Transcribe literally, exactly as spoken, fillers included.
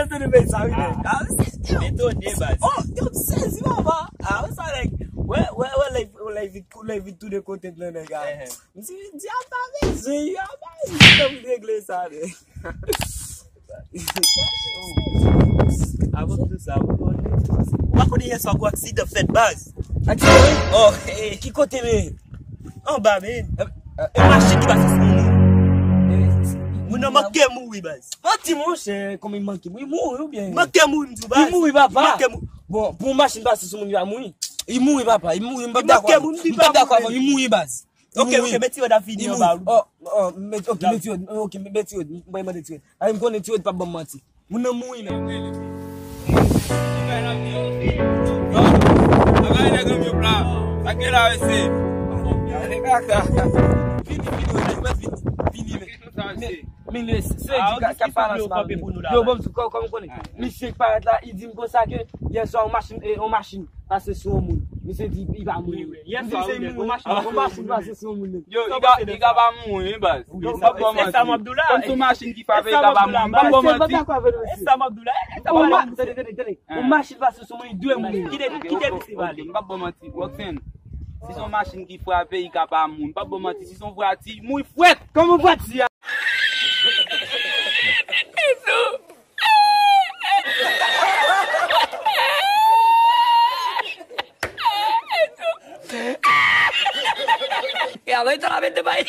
Tande peyi sa, wi, nèg. Ah, m etone, baz. Oh, yo, m sezi, papa. Ah, sa, nèg. Wè, wè, wè, lè, lè vit, lè vit tou de kote, nèg, ah. M di, di, apa bezwen, apa bezwen, m regle sa, nèg. Avan tout sa, ou pa konnen yè swa gwo aksidan fèt, baz. Aksidan, wi? Oh, eh. Ki kote, men? Anba, men. Eh, eh, yon machin ki pase sou moun. Eh, moun nan manke mouri, baz. Manti, monchè, kòman li manke mouri? Li mouri oubyen? Li manke mouri, m di w, baz. Li mouri, papa. Li manke mouri. Bon, pou yon machin pase sou moun, li pa mouri. Li mouri, papa. Li mouri, m p ap dakò avè w. Li mouri, baz. M mouri. Ok, ok, men ti wè ta fini anba. Oh, oh, men, ok, men ti wè, ok, men, men ti wè, mwen mande ti wè. Ay, m konnen ti wè pa ban m manti. Moun nan mouri, men. Bagay nèg an myop la. Sa gen la, mesye. Gade kaka. Vini, vini, vini, vini, vini, men. Men, men, se, se di ka, ka pale ansanm avè nou. Yo, bon, kò-, kòman w konnen? Misye k parèt la, li di m konsa ke yè swa yon machin, eh, yon machin pase sou yon moun. Misye di li pa mouri. Li di se yon machin, yon machin pase sou yon moun. Yo, li ka, li ka pa mouri, wi, baz. Yo, m p ap ba w manti. Kòm se yon machin ki frape, li ka pa mouri. M p ap ba w manti. Tande, tande, tande. Yon machin pase sou moun, li dwe mouri. Kite, kite misye pale. M p ap ba w manti. Roxanne, si se yon machin ki frape, li ka pa mouri. M p ap ba w manti. Si se yon vwati, li mouri frèt. Kòman vwati a? E alò, e ta la mete bay.